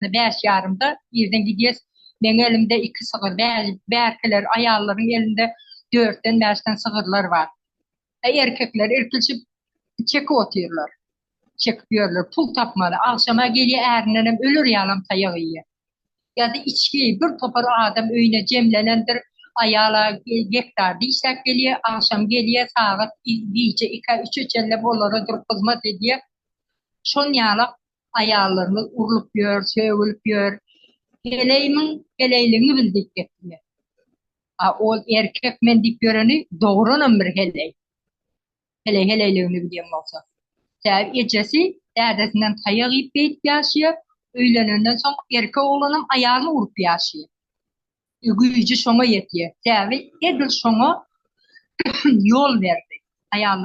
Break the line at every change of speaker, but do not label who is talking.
Bäş ýarymda irden gidýäs. Meň elimde iki sygyr, bärkiler aýallaryň elinde dörtden-bäşden sygyrlar bar. Erkekler irkilşip çekip otyrlar. Çekip ýörler. Pul tapmaly. Agşama gelýär ärindenem öler ýalam taýak iýýär. Ýa-da içgi bir topar adam öýüne jemlenendir. Aýal-a gektarda işläp gelýär, agşam gelýär, sagat gije ikä, üçe çenlem olara durup hyzmat edýär. Şon ýalak Aýallarymyz urlup ýör, sögülip ýör. Heleýmiň heleýligiňi bil diýip gepleýär. A ol erkek men diýip ýöreni dogranam bir heleý. Heleý heleýligini bilýän bolsa. Sebäbi ejesi dädesinden taýak iýip beýdip ýaşaýar, öýlenenden soň erkek oglanam aýalyny urup ýaşaýar. Güýji şoňa ýetýär. Sebäbi edil şoňa ýol berdi. Aýallar.